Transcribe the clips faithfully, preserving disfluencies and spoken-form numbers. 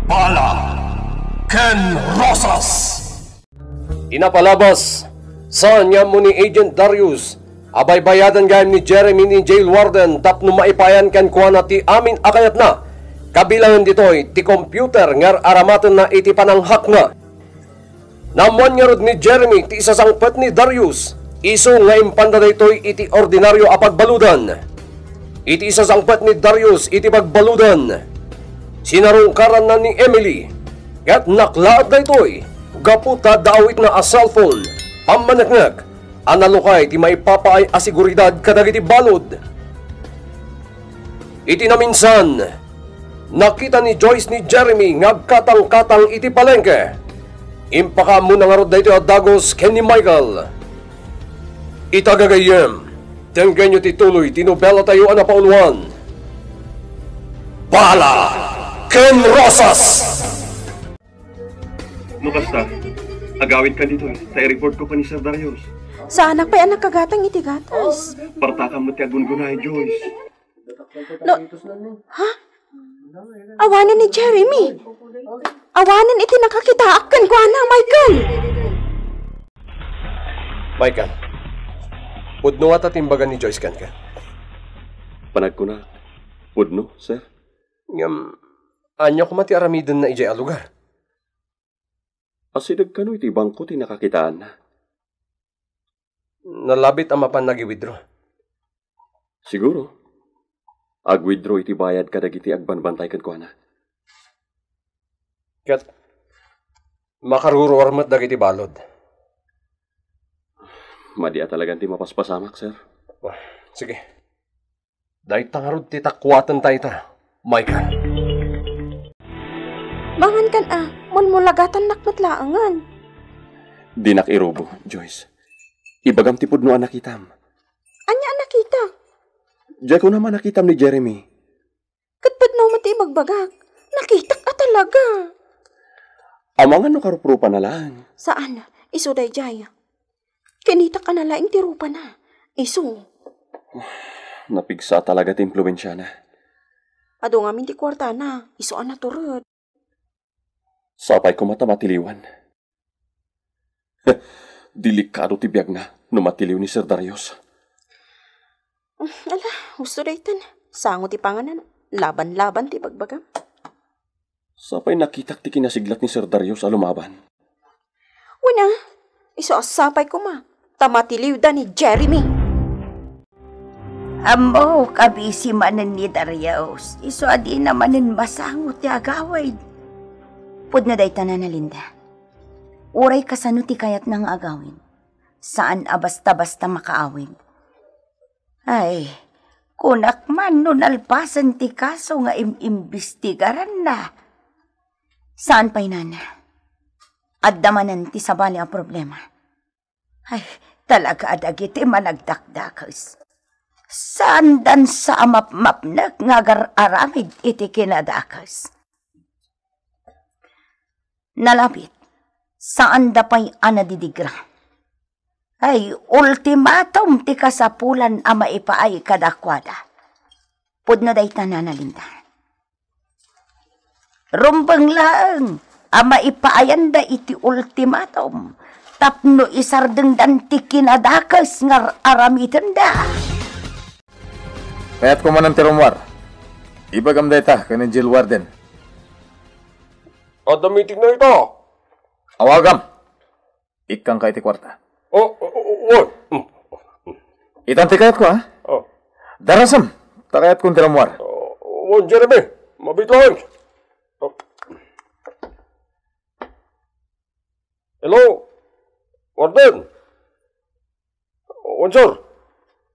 Bala ken Rosas. Inapalabas, saan nga ammo ni Agent Darius a baybayadan gayam ni Jeremy ni jail warden tapno maipayan kenkuana ti amin a kayatna. Kabilangan ditoy ti computer nga ar-aramatenna iti pananghakna. Naammoan ngarud ni Jeremy ti isasangpet ni Darius, isu nga impanda daytoy iti ordinario a pagbaludan. Iti isasangpet ni Darius iti pagbaludan, sinarungkaranna ni Emily, ket naklaat daytoy gapu ta adda awitna a cellphone, pammaneknek, a nalukay ti maipapaay a seguridad kadagiti balud. Iti naminsan, nakita ni Joyce ni Jeremy nga agkatangkatang iti palengke. Impakaammona ngarud daytoy a dagus ken ni Michael. Ita gagayyem, denggenyo ti tuloy ti nobelatayo a napauluan, Bala ken Rosas! No kasta, agawidka ditoy, ta i-report ko pa ni Sir Darius. Saanak pay a nakagatang iti gatas. Partakam met ti agungunay, Joyce. No, ha? Awanen ni Jeremy. Awanen iti nakakitaak kenkuana, Michael. Michael, pudno ngata ti imbaga ni Joyce kenka? Panagkunak, pudno, sir. Ngem, ania koma ti aramidenna idiay a lugar? Asideg kano iti bangko ti nakakitaanna. Nalabit a mapan nag-withdraw. Siguro. Ag-withdraw iti bayad kadagiti agbanbantay kenkuana. Ket makaruruar met dagiti balud. Madi a talagan ti mapaspasamak, sir. Ah, sige. Dayta ngarud ti takuaten ta ita, Michael. Mangan kan a, mulmulagatannak met laengen. Dinak irubo, Joyce. Ibagam ti pudno a nakitam. Ania a nakita? Diay kunam a nakitam ni Jeremy. Ket pudno met ti ibagbagak. Nakitak a talaga. Amangan no karuprupan a laeng. Saan, isu daydiay. Kinitak a nalaing ti rupana. Isu. Napigsa talaga ti impluensiana. Adu ngamin ti kuartana. Isu a natured. Sapay koma ta matiliwan. Delikado ti biagna no matiliw ni Sir Darius. Ala, husto daytan. Sango ti panganan. Laban-laban ti bagbagam. Sapay nakitak ti kinasiglat ni Sir Darius a lumaban. Wen a, isu a sapay koma, ta matiliwda ni Jeremy. Ammok a bisi manen ni Darius, isu a dina manen masango ti agawid. Pudno dayta, Nana Linda. Uray kasano ti kayatna nga agawid, saan a basta-basta makaawid. Ay, kunak man no nalpasen ti kaso nga im-imbestigaranna. Saan pay, Nana. Adda manen ti sabali a problema. Ay, talaga a dagiti managdakdakes. Saandan sa a mapmapnek nga agar-aramid iti kinadakes. Nalabit, saanda pay a nadidigra. Ay, ultimatum ti kasapulan a maipaay kadakuada. Pudno dayta, Nana Linda. Rumbeng laeng a maipaayanda iti ultimatum tapno isardengdan ti kinadakes nga ar-aramidenda. Kayatko manen ti rummuar. Ibagam dayta ken ni jail warden. Adda meeting na ita. Awagam. Ikkanka iti kuarta. Oh, oh, oh, oh. Mm. Itan ti kayatko, ha? Oh. Darasem, ta kayatkon ti rummuar. Oh, oh, Jeremy, mabiit laeng. Oh. Hello? Warden? Wen, sir.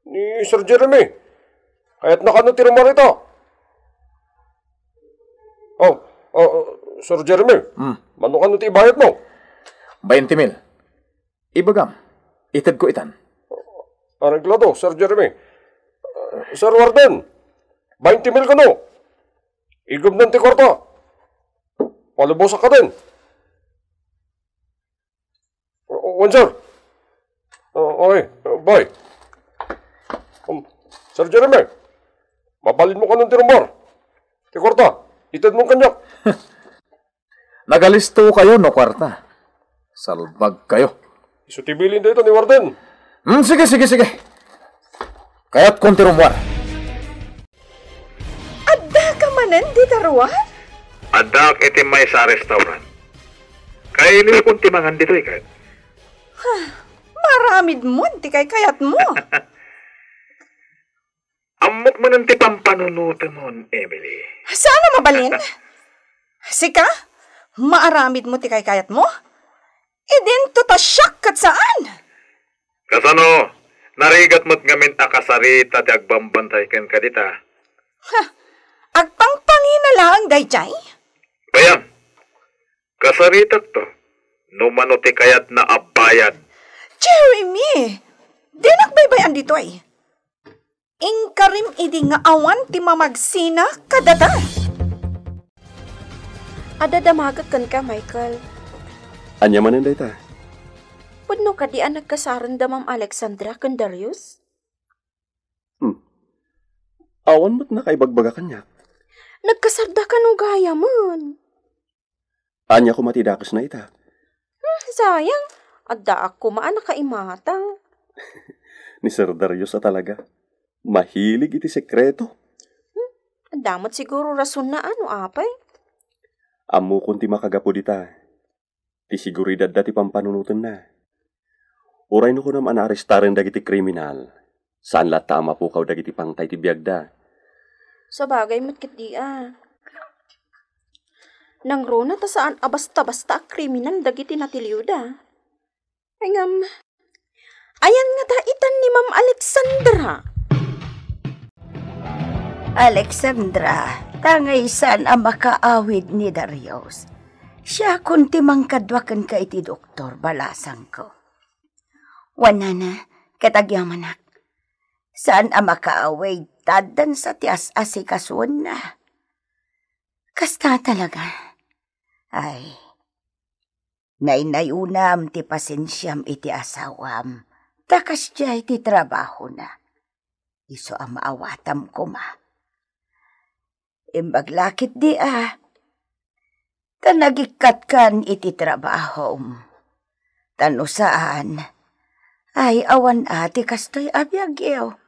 Ni Sir Jeremy. Kayatna kano ti rummuar ita. Oh, oh, oh, Sir Jeremy. Hmm. Mano kano ti ibayadmo? Bainte mil. Ibagam, itedko itan. Areglado, Sir Jeremy. Sir Warden, bainte mil kano. Igumnan ti kuarta. Palubosak kadin. Wen, sir. Oh, okay. Bye. Um, Sir Jeremy, mabalinmo kanon ti rummuar. Ti kuarta, itedmo kaniak. Nagalisto kayo no kuarta? Salbag kayo. Isu ti bilin dayta ni Warden. Hmm, sige, sige, sige. Kayat kong tirumwar. Adda ka manen dita ruar? Addaak iti maysa a restaurant. Kailiw kong timangan ditoy, kat. Maramid mo ti kaykayat mo. Ammok manen ti pampanunotemon, Emily. Saan a mabalin? Sika? Maaramid mo ti kaykayat mo? Idinto ta siak ket saan? Kasano? Narigat met ngamin a kasarita ti agbambantay kenka dita. Ha, agpangpangina laeng daydiay? Bayam, kasaritak to. No mano ti kayatna a bayad. Jeremy! Dinak baybay-an ditoy. Inkarim idi nga awan ti mamagsina kadata. Adda damagek kenka, Michael. Ania manen dayta? Pudno kadi a nagkasaren da Ma'am Alexandra ken Darius? Hmm. Awan met nakaibagbaga kaniak. Nagkasarda kano gayamen. Ania koma ti dakesna ita? Hmm, sayang. Addaak koma a nakaimata. Ni Sir Darius a talaga. Mahilig iti sekreto. Hmm, adda met siguro rasonna, ano, apay? Ammokon ti makagapu dita. Ti seguridadda ti pampanunotenna. Uray no kunam a naarestaren dagiti kriminal, saan latta a mapukaw dagiti pangtay ti biagda. Sabagay met ketdi a. Nangruna ta saan a basta-basta a kriminal dagiti natiliwda. Ay ngem, ayan ngata itan ni Ma'am Alexandra? Alexandra, tangay saan a makaawid ni Darius. Siakon ti mangkadua kenka iti doktor, balasangko. Wen nana, ket agyamanak. Saan a makaawid, ta addan sa ti as-asikasuenna. Kasta talaga. Ay, naynayonam ti pasensiam iti asawam, ta kasdiay ti trabahona. Isu a maawatam koma. Imbag la ketdi a, ta nagikkatkan iti trabahom. Ta no saan, ay awan a ti kastoy a biagyo.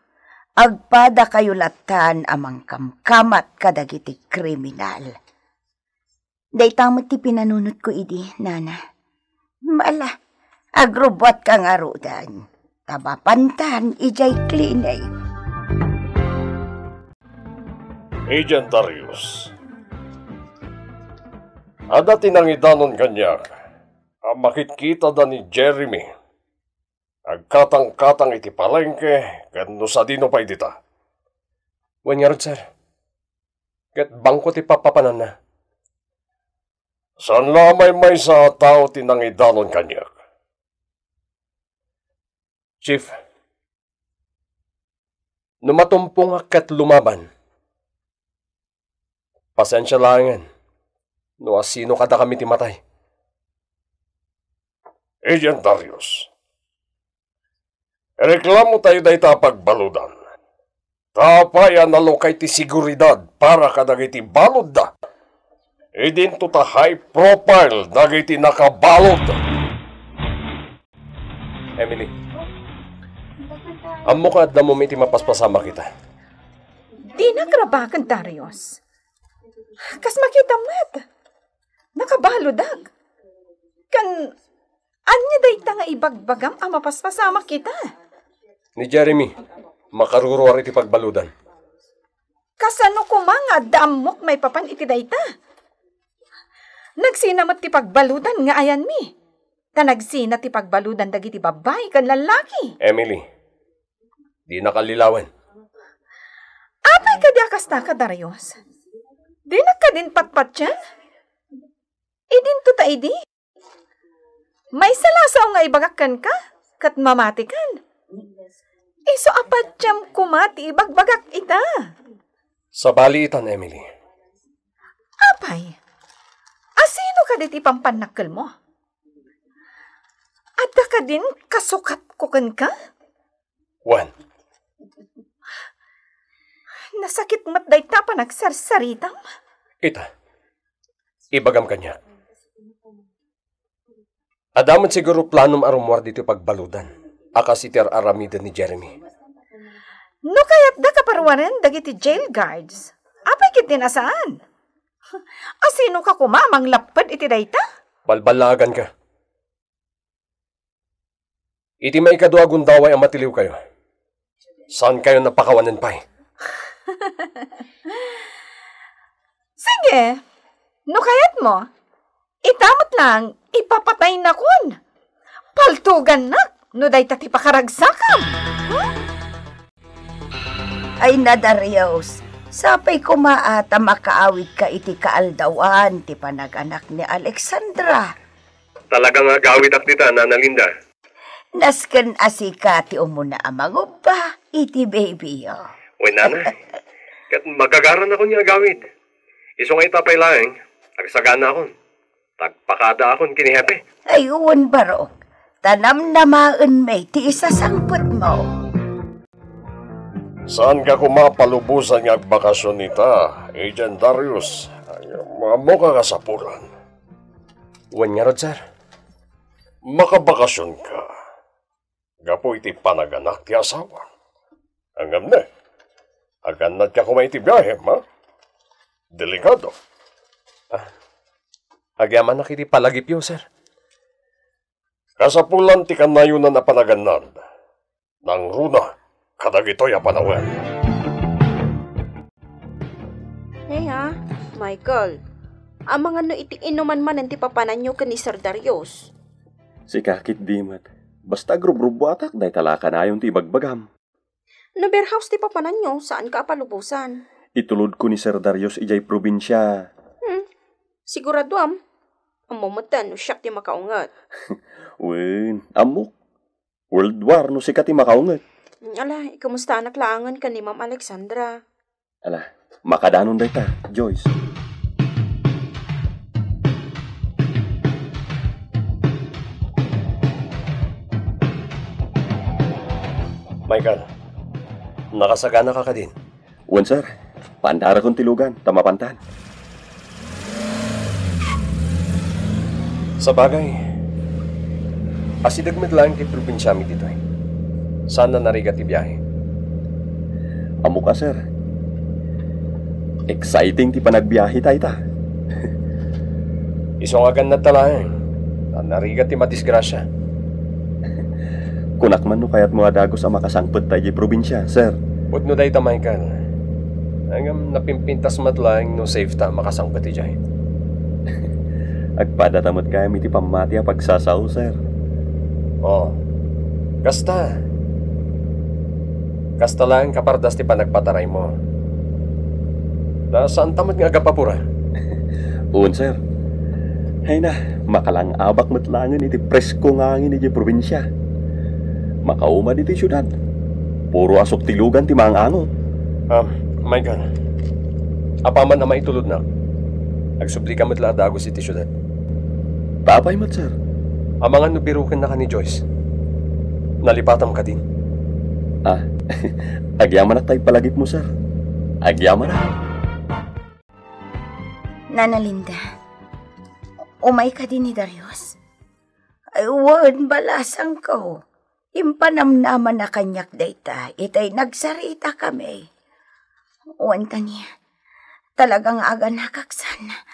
Agpadakayo lattan a mangkamkamat kadagiti kriminal. Dayta met ti pinanunotko idi, nana. Mala, agrubbuatka ngaruden, ta mapantan idiay klinik. Agent Darius, adda ti nangidanon kaniak a makitkitada ni Jeremy. Agkatangkatang iti palengke ken no sadino pay dita. Wen ngarud, sir. Ket bangko ti papapananna. Saan la a maymaysa a tao ti nangidanon kaniak. Chief, no matumpongak ket lumaban, pasensia laengen no asino kadakami ti matay. Agent Darius, ireklamo tayo dayta a pagbaludan. Ta apay a nalukay ti seguridad para kadagiti baludda? Idinto ta high profile dagiti nakabalud. Emily, ammok a adda mo iti mapaspasamak ita. Dinak rabaken, Darius. Kas makitam met, nakabaludak. Ken ania dayta nga ibagbagam a mapaspasamak ita? Ni Jeremy, makaruruar iti pagbaludan. Kasano koma nga adda ammok maipapan iti dayta? Nagsina met ti pagbaludan nga ayanmi. Ta nagsina ti pagbaludan dagiti babbai ken lallaki. Emily, dinak allilawen. Apay kadi a kasta ka, Darius? Dinak kadin patpatien? Idinto ta idi? Maysa la sao nga ibagak kenka, ket mamatikan. Isu a patiem koma ti ibagbagak ita. Sabali itan, Emily. Apay, asino kadi ti pampannakkelmo? Adda kadin kasukatko kenka? Wen. Nasakit met dayta a panagsarsaritam. Ita, ibagam kaniak. Adda met siguro planom a rummuar ditoy pagbaludan a kas iti ar-aramiden ni Jeremy. No kayatda kaparuaren dagiti jail guards, apay ketdin a saan? Asinoka koma a manglapped iti dayta? Balballaaganka. Iti maikadua a gundaway a matiliwkayo, saankayon a pakawanen pay. Sige, no kayatmo, ita met laeng ipapataynakon. Paltugannak no dayta ti pakaragsakam. Ay na, Darius, sapay koma a ta makaawidka iti kaaldawan ti panaganak ni Alexandra. Talaga nga agawidak dita, Nana Linda. Nasken a sika ti umuna a mangubba iti baby-yo. Wen, Nana, ket magagaranakon nga agawid. Isu nga ita pay laeng, agsaganaakon. Tagpakadaakon ken ni Hepe. Ay, wen, barok. Ta namnamaenmi ti isasangpetmo. Saanka koma palubosan nga agbakasyon ita, idiay, Darius? Ay, ammoka kasapulan. Wen ngarud, sir. Makabakasyonka gapu iti panaganak ti asawa. Ngem ne, agannadka koma iti biahem, ha? Delikado. Ah, agyamanak iti palagipyo, sir. Kasapulan ti kanayonan a panagannad. Nangruna kadagitoy a panawen. Hey ha, Michael. Amangan no iti inuman manen ti papananyo ken ni Sir Darius. Sika ketdi met. Basta agrubrubuatak, dayta la kanayon ti ibagbagam. No beer house ti papananyo, saanka a palubosan. Itulodko ni Sir Darius idiay probinsia. Hmm. Siguradoam? Ammo metten no siak ti makaunget. Wen, ammok. World War no sika ti makaunget. Ala, ikumustanak laengen ken ni Ma'am Alexandra. Ala, makadanon dayta, Joyce. Michael, nakasaganaka kadin? Wen, sir. Paandarakon ti lugan, ta mapantan. Sabagay, asideg met laeng ti probinsiami ditoy. Saan a narigat ti biahe. Ammoka, sir. Exciting ti panagbiahe ta ita. Isu nga agannadta laeng, ta narigat ti madisgrasia. Kunak man no kayatmo a dagus a makasangpet ta idiay probinsia, sir. Pudno dayta, Michael. Ngem napimpintas met laeng no safe ta a makasangpet idiay. Agpadata met gayam iti pammati a pagsasao, sir. Oh, kasta. Kasta laeng kapardas ti panagpataraymo. Ta saanta met nga agapapura. Wen, sir. Hayna, makalang-abak met laengen iti presko nga angin iti probinsia. Makauma ditoy siudad, puro asuk ti lugan ti maang-ango. Ah, Michael, apaman a maitulodnak, agsubli ka met la a dagus iti siudad. Apay met, sir? Amangan no birukennaka ni Joyce. Nalipatam kadin. Ah, agyamanak ta ipalagipmo, sir. Agyamanak. Nana Linda, umay kadi ni Darius? Ay, wen, balasangko. Impanamnamana kaniak dayta itay nagsaritakami. Wen kaniak, talaga nga aganakak sana.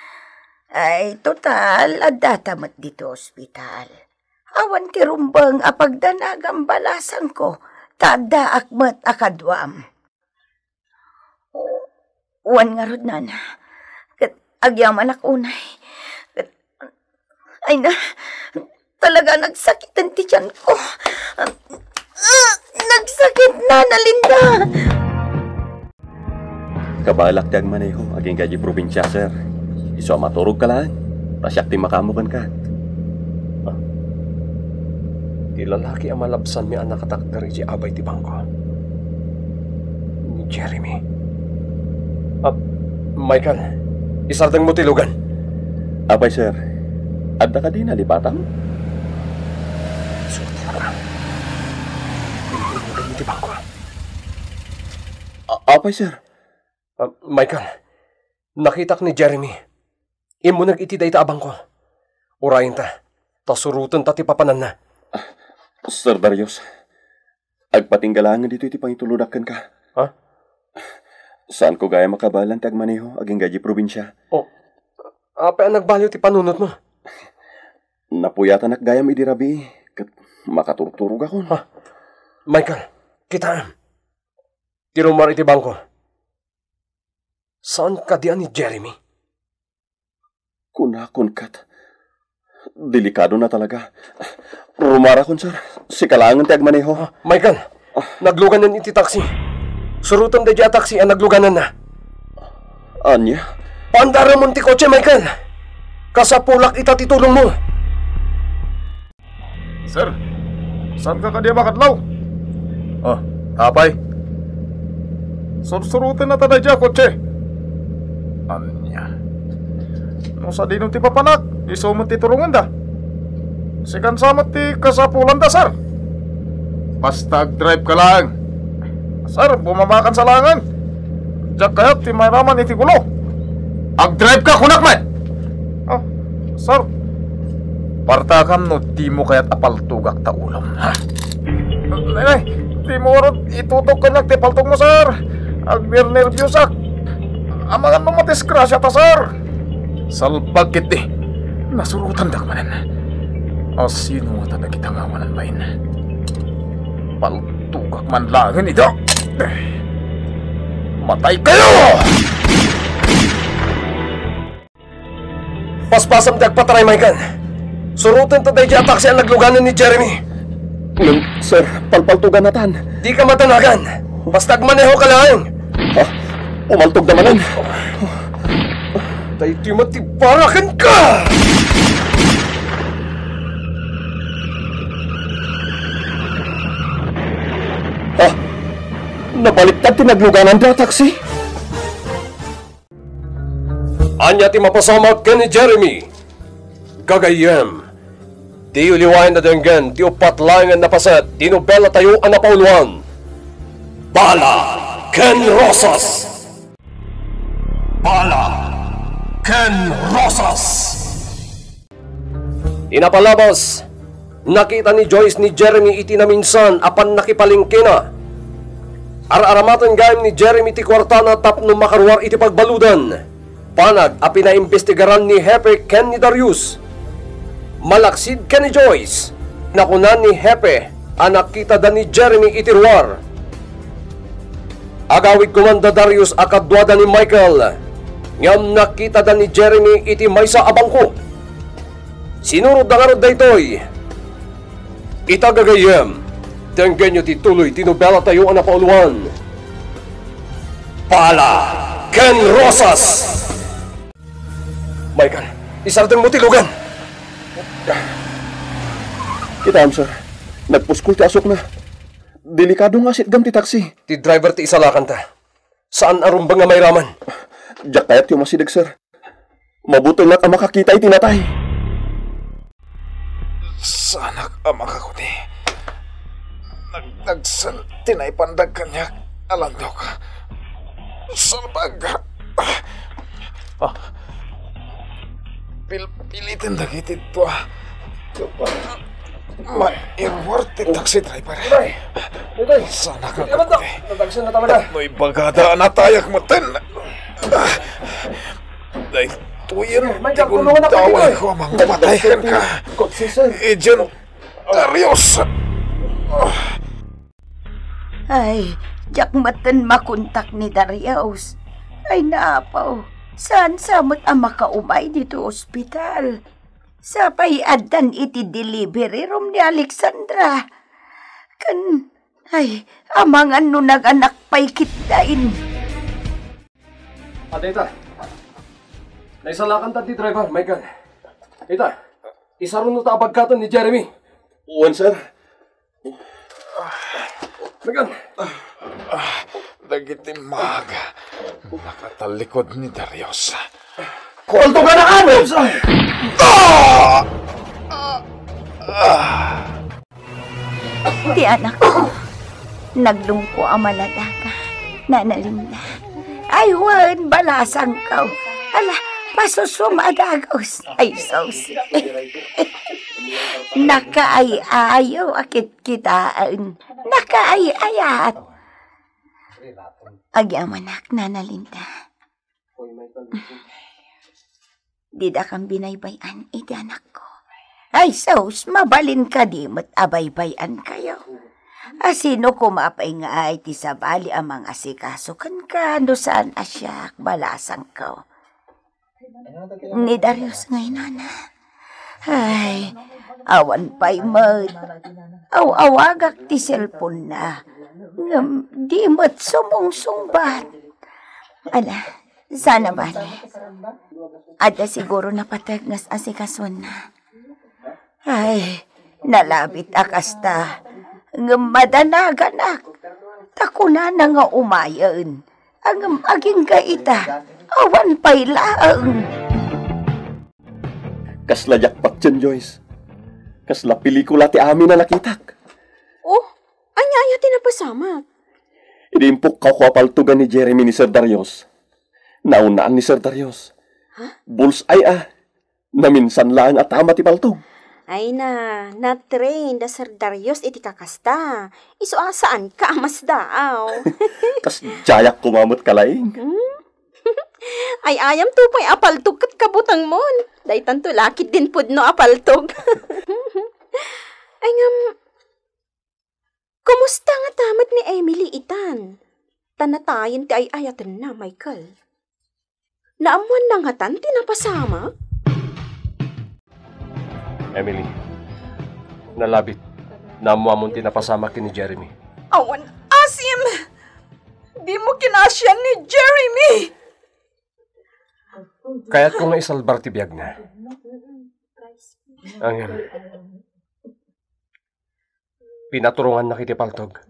Ay, total, addata met ditoy ospital. Awan ti rumbeng a pagdanagam, balasangko, ta addaak met a kaduam. Wen ngarud, nana. Ket agyamanak unay. Ket, ay na, talaga nagsakiten ti tiyanko. Ah, nagsakit, Nana Linda! Kabaelak ti agmaneho agingga idiay probinsia, sir. Isu a maturogka laeng, ta siak ti makaammo kenka. Ah, ti lalaki a malabsanmi a nakatakder iti abay ti bangko. Ni Jeremy. Ah, Michael, isardengmo ti lugan. Apay, sir? Adda kadi nalipatam? Sulti na ka. Iti bangko. A-, apay, sir? Ah, Michael, nakitak ni Jeremy. Immuneg iti dayta a bangko. Urayenta. ta surotenta ti papananna. Sir Darius, agpatingga laengen ditoy ti pangituludak kenka. Ha? Saanko gayam a kabaelan ti agmaneho agingga idiay probinsia. Oh, apay a nagbaliw ti panunotmo? Napuyatanak gayam idi rabii, ket makaturturogakon. Ha? Michael, kitaem. Ti rummuar iti bangko. Saan kadi a ni Jeremy? Kunakon ket, delikadona talaga. Rummuarakon, sir. Sika laengen ti agmaneho. Ah, Michael, nagluganan iti taxi. Surotem daydiay a taxi a naglugananna. Ania? Paandaramon ti kotse, Michael. Kasapulak ita ti tulongmo. Sir, saanka kadi a makadlaw? Oh, apay? Sursurotennata daydiay a kotse. Ania? No sadino ti papanak, isu met ti turongenda. Sikan sa met ti kasapulanda, sir. Basta agdrive ka laeng. Sir, bumaba kan sa laengen. Diak kayat ti mairaman iti gulo. Agdrive ka, kunak met! Ah, sir. Partakam no dimo kayat a paltogak ta ulom, ha? Nay, nay, dimo ngarud itutok kaniak ti paltogmo, sir. Agnernerbiosak. Amangan no madisgrasiata, sir. Salbag ketdi. Nasurotendak manen. Asino ngata dagita nga awanan bain? Paltogak man laengen ida. Matay kayo! Paspasam ti agpataray, Michael. Surotenta daydiay a taxi a nagluganan ni Jeremy. Ngem, sir, palpaltogannatan. Dika madanagan. Basta agmanehok laeng. Ha? Umaltogda manen. Daytoy met ti para kenka! Ha? Nabaliktad ti naglugananda a taxi? Ania ti mapasamak ken ni Jeremy? Gagayyem, diyo liwaen a denggen ti uppat laengen a paset ti nobelatayo a napauluan, Bala ken Rosas. Bala ken Rosas. Ti napalabas, nakita ni Joyce ni Jeremy iti naminsan a pannakipalengkena. Ar-aramaten gayam ni Jeremy ti kuartana tapno makaruar iti pagbaludan. Banag a pinaimbestigaran ni Hepe ken ni Darius. Malaksid ken ni Joyce, nakuna ni Hepe a nakitada ni Jeremy iti ruar. Agawid koma da Darius a kaduada ni Michael, ngem nakitada ni Jeremy iti maysa a bangko. Sinurotda ngarud daytoy. Ita gagayyem, denggenyo ti tuloy ti nobelatayo a napauluan, Bala ken Rosas. Michael, isardengmo ti lugan. Kitaem, sir. Nagpuskol ti asukna. Delikado nga asitgam ti taxi. Ti driver ti isalakanta. Saan a rumbeng a mairaman. Diak kayat ti umasideg, sir. Mabutengak a makakita iti natay. Saanak a makakuni. Nagdagsen ti naipandag kaniak a landok. Salbag. Ah. Pilpiliten dagiti dua. Mairuar ti taxi driver. Itay! Itay! Saanak a Itay, banda! Nataksian na talaga. Tapno ibagada a natayak metten. Daytoyen ti gundawayko a mangpatay kenka. Kotse, sir. Idiay Darius. Ay, diak metten makontak ni Darius. Ay, naapaw. Saan sa met a makaumay ditoy ospital? Sapay addan iti delivery room ni Alexandra. Ken, ay, amangan no naganak pay ketdin. Adda ita. Naisalakanta ti driver, Michael. Ita, isarunota a bagkaten ni Jeremy. Wen, sir. Michael. Dagiti maaga, nakatallikod ni Darius. Kulto ka na, Carlos! Ah! Ah! Ti anakko, naglungko a maladaga, Nana Linda. Ay, wen, balasangko. Ala, pasusum a dagus. Ay, sus. Nakaay-ayo a kitkitaen. Nakaay-ayat. Agyamanak, Nana Linda. Didakam binaybay-an iti anakko. Ay, sus, mabalin kadi met a baybay-ankayo. A sino koma pay ngay ti sabali a mangasikaso kenka no saan a siak, balasangko? Ni Darius ngay, Nana. Ay, awan pay met. Aw-awagak ti cellphone-na. Ngem di met sumungsungbat. Ala, saan a bale. Adda siguro napateg nga asikasuenna. Ay, nalabit a kasta. Ngem madanaganak. Ta kunana nga umayen. Ngem agingga ita, awan pay laeng. Kasla jackpot, Joyce. Kasla pelikula ti amin a nakitak. Oh, ania aya ti napasamak? Idi impukkaw ko a paltogan ni Jeremy ni Sir Darius, naunaan ni Sir Darius. Ha? Bullseye a. Naminsan laeng a tama ti paltog. Ay na, na-train da Sir Darius iti kakasta. Isu a saanka a masdaaw. Kas jayak koma met kalaing. Hmm? Ay-ayam to pay a paltog ket kabutangmon. Daytanto la ketdin pudno a paltog. Ay ngem, kumusta ngata met ni Emily itan? Ta natayen ti ay-ayatenna, Michael. Naammoanna ngatan ti napasamak? Emily, nalabit. Naammoamon ti napasamak ken ni Jeremy. Awan asim! Dimo kinasian ni Jeremy! Kayatko nga isalbar ti biagna. Ngem, pinaturongannak iti paltog.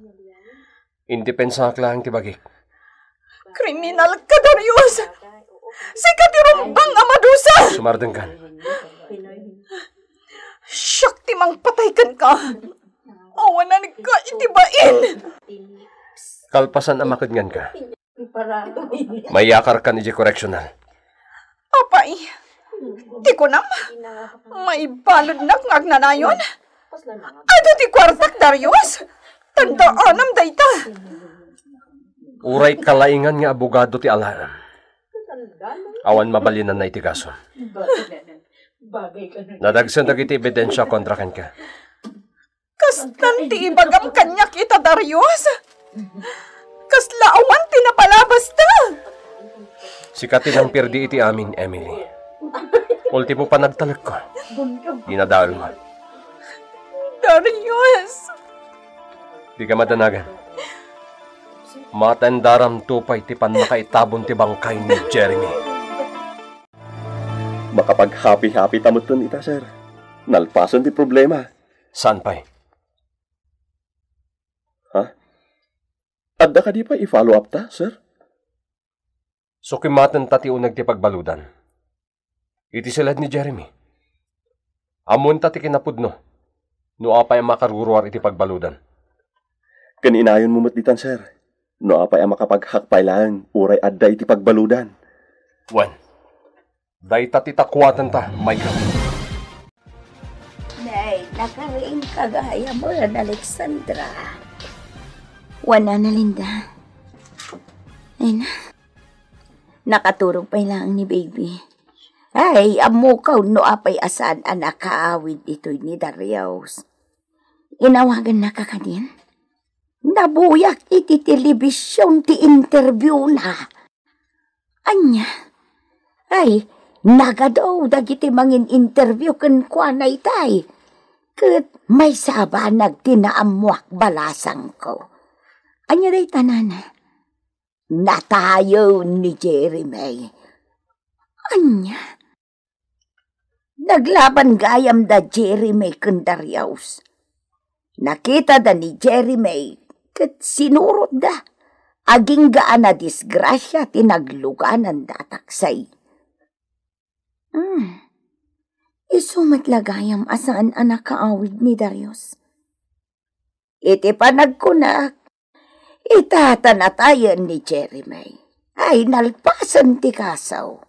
Indepensaak laeng ti bagik. Kriminalka, Darius! Sika ti rumbang a madusa! Sumardengkan. Siak ti mangpatay kenka! Awananka iti bain! Kalpasan a makednganka, mayakarkan idiay koreksional. Apay, ti kunam, maibaludnak nga agnanayon? Adu ti kuartak, Darius? Tandaanam dayta. Uray kalaingan nga abogado ti alaem, awan mabalinanna iti kaso. Nadagsen dagiti ebidensia kontra kenka. Kastan ti ibagam kaniak ita, Darius? Kasla awan ti napalabasta. Sika ti nangperdi iti amin, Emily. Ultimo panagtalekko, dinadaelmo. Darius! Dika madanagan. Matendaramto pay ti pannakaitabon ti bangkay ni Jeremy. Makapaghapi-hapi ta metten ita, sir. Nalpasen ti problema. Saan pay? Ha? Adda kadi pay i-follow up ta, sir? Sukimaten ta ti uneg ti pagbaludan. Iti siled ni Jeremy. Ammoenta ti kinapudno no apay a makaruruar iti pagbaludan. Ken inayonmo met ditan, sir, no apay a makapaghack pay laeng uray adda iti pagbaludan. Wen, dayta ti takuatenta, Michael. Nay, nakariingka gayamen, Alexandra. Wen, Nana Linda. Ay na. Nakaturog pay laeng ni baby. Ay, ammokaw no apay a saan a nakaawid ditoy ni Darius. Inawagannaka kadin? Nabuyak iti television ti interview-na. Ania? Ay, nagadu dagiti mangin-interview kenkuana itay. Ket maysa a banag ti naammoak, balasangko. Ania dayta, Nana? Natayen ni Jeremy. Ania? Naglaban gayam da Jeremy ken Darius. Nakitada ni Jeremy ket sinurotda. Agingga a nadisgrasia ti naglugananda a taksay. Hmm. Isu met la gayam a saan a nakaawid ni Darius. Iti panagkunak, ita ta natayen ni Jeremy. Ay, nalpasen ti kaso.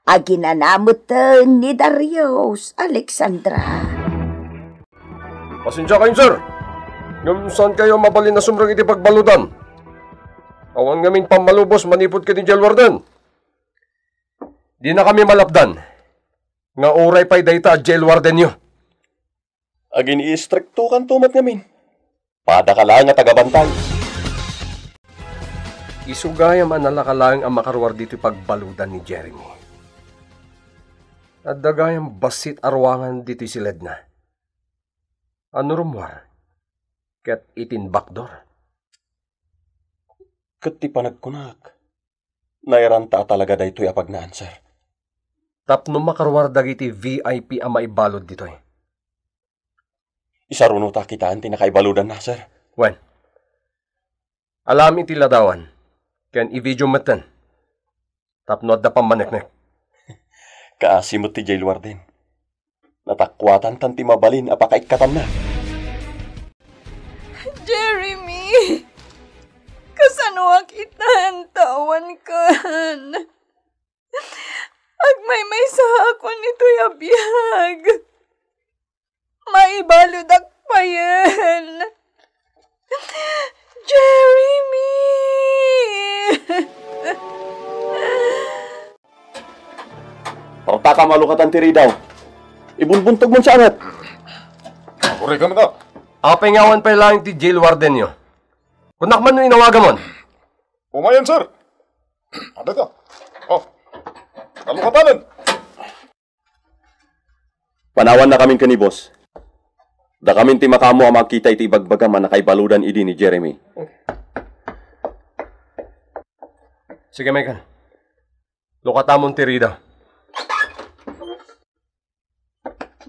Aginana metten ni Darius, Alexandra. Pasensya kayo, sir. Ngem saan kayo mabalin a sumrek iti pagbaludan? Awan ngamin pammalubos manipud ken ni Jail Warden. Dina kami malapdan nga uray pay dayta a jail wardenyo. Agin-istriktokanto met ngamin. Padaka laeng a tagabantay. Isu gayam a nalaka laeng a makaruar ditoy pagbaludan ni Jeremy. Adda gayam bassit a ruangan ditoy siledna. Ano rummuar? Ket itin backdoor? Ket ti panagkunak, nairanta a talaga daytoy a pagnaan, sir. Tapno makaruar dagiti V I P a maibalud ditoy. Isaruno ta kitaan ti nakaibaludanna, sir. Wen, alam iti ladawan, ken i-video metten, tapno adda pammaneknek. Kaasi met ti jail warden. Natakuatantan ti mabalin a pakaikkatanna. Jeremy! Kasanoak itan ta awankan? Agmaymaysaakon itoy a biag. Maibaludak payen. Jeremy! Partaka malukatan ti ridaw. Ibunbuntog man sa angat. Agurigam ita. Apay nga awan pay laeng ti jail wardenyo? Kunak man no inawagamon. Umayan, sir. Adda ka. Oh. Kalukatanen. Panawanna kamin ken ni boss. Dakamin ti makaammo a makita iti ibagbagam a nakaibaludan idi ni Jeremy. Sige, Michael. Lukatamon ti ridaw.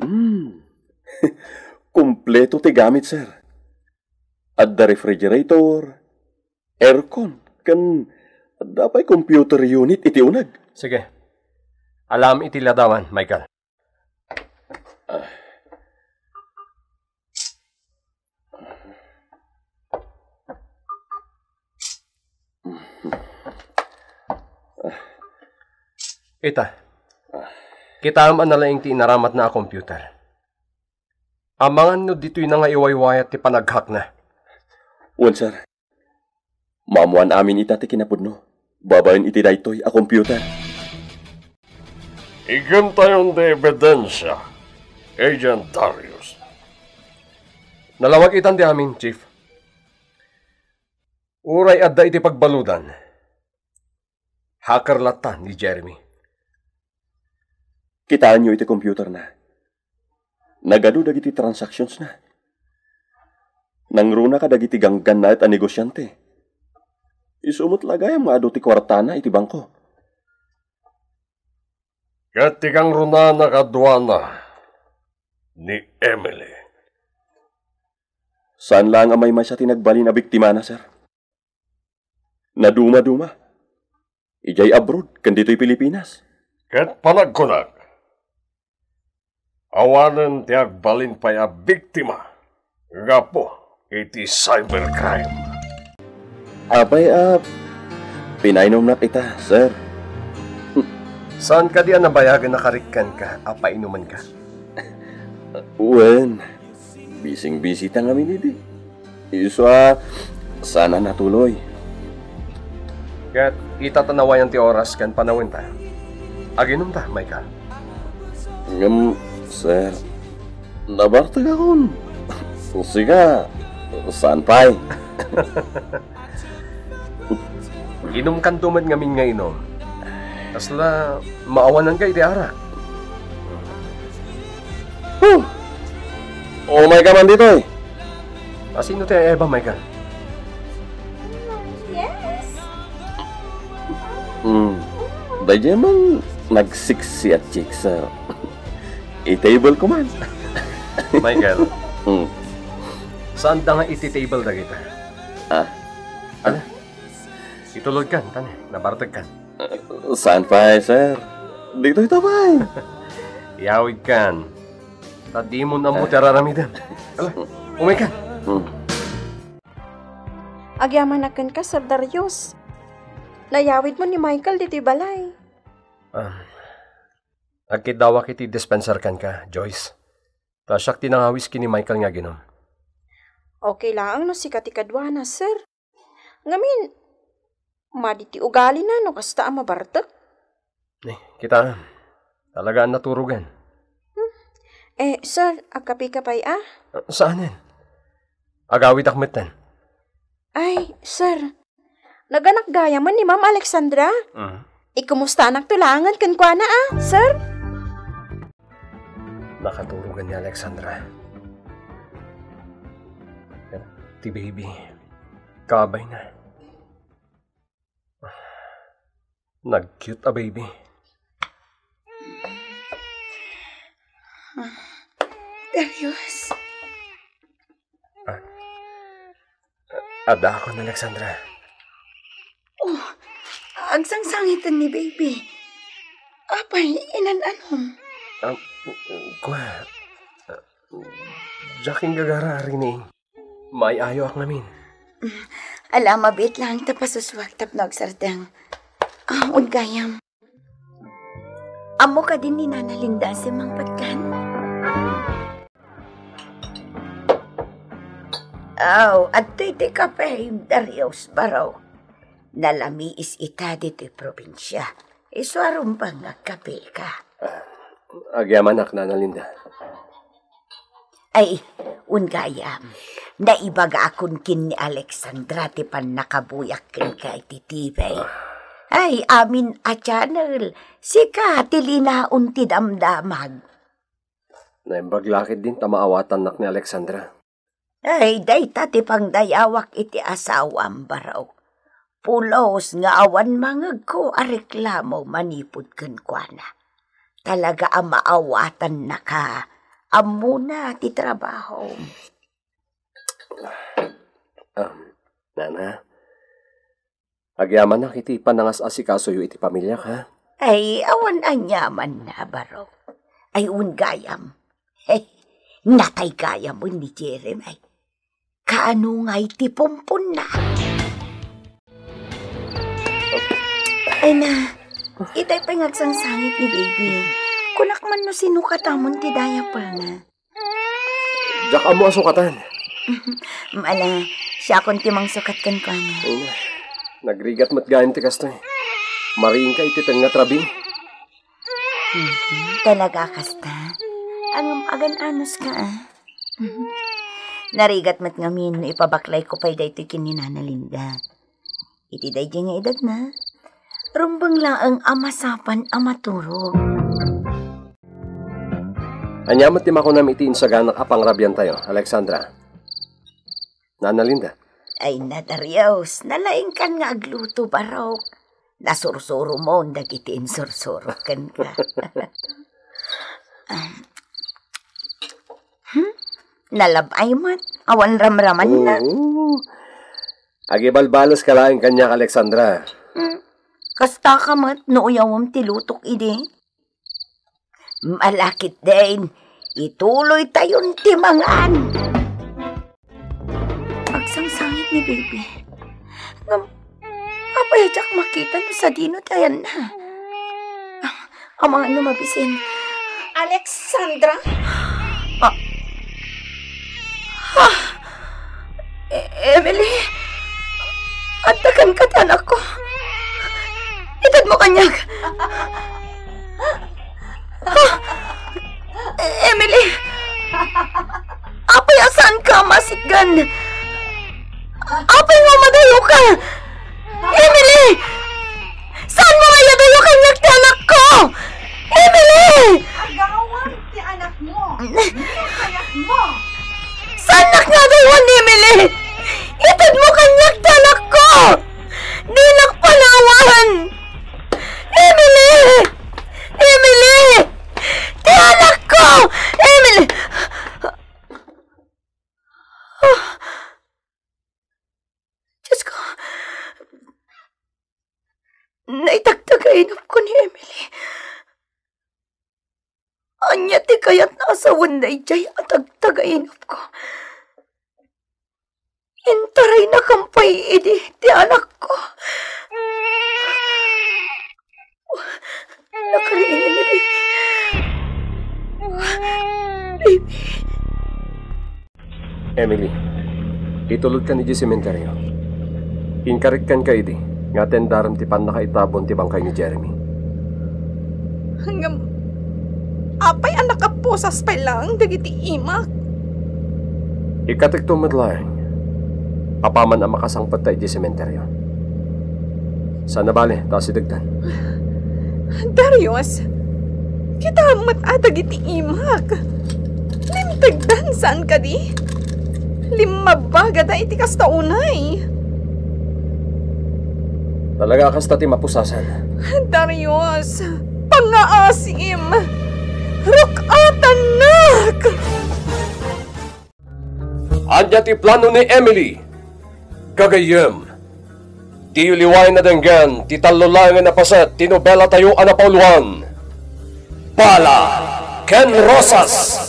Hmm. Kompleto ti gamit, sir. Adda refrigerator, aircon, ken adda pay computer unit iti uneg. Sige. Alam iti ladawan, Michael. Ita, kitaem a nalaing ti inaramatna a computer. Amangan no ditoyna nga iwaywayat ti panaghackna. Wen, sir. Maammoan amin ita ti kinapudno babaen iti daytoy a computer. Iggemtayon ti ebidensia, Agent Darius. Nalawag itan ti amin, Chief. Uray adda iti pagbaludan, hacker latta ni Jeremy. Kitaenyo iti computerna. Nagadu dagiti transactionsna. Nangruna kadagiti ganggannaet a negosiante. Isu met la gayam nga adu ti kuartana iti bangko. Ket ti kangrunana kaduana ni Emily. Saan laeng a maymaysa ti nagbalin a biktimana, sir. Nadumaduma. Idiay abroad, ken ditoy Pilipinas. Ket panagkunak, awanen ti agbalin pay a biktima gapu iti cybercrime. Apay a pinainumnak ita, sir? Saan kadi a nabayagen a karikkanka a painumenka? Wen, bising-bisita ngamin idi. Isu a, saan a natuloy. Ket ita ta nawayan ti oras ken panawenta. Aginumta, Michael. Ngem, sir, nabartekakon. Sika, saan pay? Inumkanto met ngamin nga inum. Kasla maawananka iti arak. Huh! Umay ka man ditoy. Asino ti Eva, Michael? Yes. Hmm. Daydiay man nagsiksi a chicks, sir. I-table ko man. Michael, Hmm. Saan da nga iti table dagita? Ah? Ala, itulodkan, tani, nabartegkan. Saan pay, sir? Ditoy ta pay. Yawidkan. Ta dimon ammo ti araramidem. Ala, umaykan. Hmm. Agyamanak kenka, Sir Darius. Nayawidmo ni Michael ditoy balay. Ah, agkiddawak iti dispenser kenka, Joyce. Ta siak ti nangawis ken ni Michael nga aginum. Okay laeng no sika ti kaduana, sir. Ngamin, madi ti ugalina no kasta a mabartek. Eh, kita, talaga a naturogan. Hmm. Eh, sir, agkapeka pay a? Ah, saanen? Agawidak metten. Ay, sir, naganak gayamen ni Ma'am Alexandra. Mm. Ikumustanakto laengen kenkuana a, sir? Nakaturogan ni Alexandra. Ti baby, kabayna. Nag-cute a baby. Darius. Ah. Adda akon, Alexandra. Oh, agsangsangiten ni baby. Apay, inan-anom? Ah, kua, ah, diak inggagara a rining. Maay-ayoak ngamin. Mm, ala, mabiit laeng ta pasusuak tapno agsardeng. Ah, wen gayam. Ammo kadi ni Nana Linda a simmangpetkan? Aw, adtoy ti kape, Darius, baro. Nalamiis ita ditoy probinsia. Isu a rumbeng nga agkapeka. Ah, agyamanak, Nana Linda. Ay, wen gayam, naibagakon ken ni Alexandra ti pannakabuyak kenka iti T V. Ay, amin a channel, sika ti linaon ti damdamag. Naimbag la ketdin ta maawatannak ni Alexandra. Ay, dayta ti pangdayawak iti asawam, baro. Pulos nga awan mangegko a reklamo manipud kenkuana. Talaga a maawatannaka. Ammona ti trabahom. Um, Nana, agyamanak iti panangas-asikasoyo iti pamiliak, ha? Ay, awan aniamanna, baro. Ay, wen gayam. Hey, natay gayam ni Jeremy. Kaano ngay ti pumponna? Ay na, itay pay nga agsangsangit ni baby. Kunak man no sinukatamon ti diaperna. Diak ammo a sukatan. Ala, siakon ti mangsukat kenkuana. Ay na, nagrigat met gayam ti kastoy. Mariingka iti tengnga a rabii. Mhm. Talaga a kasta? Ngem agan-anos ka, a? Mhm. Narigat met ngamin no ipabaklayko pay daytoy ken ni Nana Linda. Iti daydi nga edadna, rumbeng laeng a masapan a maturog. Ania met ti makunam iti insaganak a pangrabiantayo, Alexandra? Nana Linda? Ay na, Darius, nalaingkan nga agluto, barok. Nasursuromon dagiti insursuro kenka. Hmm? Nalab-ay met, awan ramramanna. Oo. Agibalbaleska laeng kaniak, Alexandra. Hmm. Kasta ka met no uyawem ti lutok idi. Malakitdin, ituloytayon ti mangan. Agsangsangit ni baby. Ngem, apay a diak makita no sadino ti ayanna? Ah, amangan no mabisin. Alexandra? Ah. Ah. E-, Emily, adda kenka ti anakko. Itedmo kaniak. Ah, Emily, apay a saanka a masitgan? Apay nga umadayoka? Emily! Saanmo nga iyadayo kaniak ti anakko? Emily! Agawam ti anakmo. Ni anak mo. Saannak nga adayoan, Emily? Itedmo kaniak ti anakko! Dinak panawan! Emily! Emily! Ti anakko! Emily! Diyos ko, naitagtagainupko ni Emily. Ania ti kayatna a sawen daydiay a tagtagainupko? Intaraynakon pay idi ti anakko. Nakariingan ni baby. Baby. Emily, Itulodkan idiay sementeryo. Inkarikkanka idi nga atendarem ti pannakaitabon ti bangkay ni Jeremy. Ngem, apay a nakaposas pay laeng dagiti imak? Ikatekto met laeng apaman a makasangpettayo idiay sementeryo. Saan a bale, ta asidegdan. Darius, kitaem met a dagiti imak. Lintegdan saan kadi? Limmabagada iti kasta unay. Talaga a kasta ti mapusasan. Darius, pangngaasim! Ruk-atannak! Ania ti plano ni Emily? Gagayyem, diyo liwayen a denggen ti tallo laengen a paset ti nobelatayo a napauluan, Bala ken Rosas.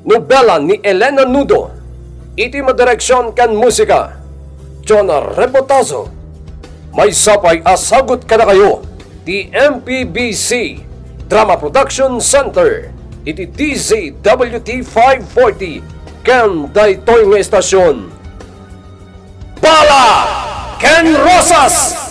Nobela ni Elena Nudo, iti madireksion ken musika, Jonah Rebotazo. Maysa pay a sagut kadakayo ti M P B C Drama Production Center iti D Z W T five forty ken daytoy nga estasion, Bala ken Rosas!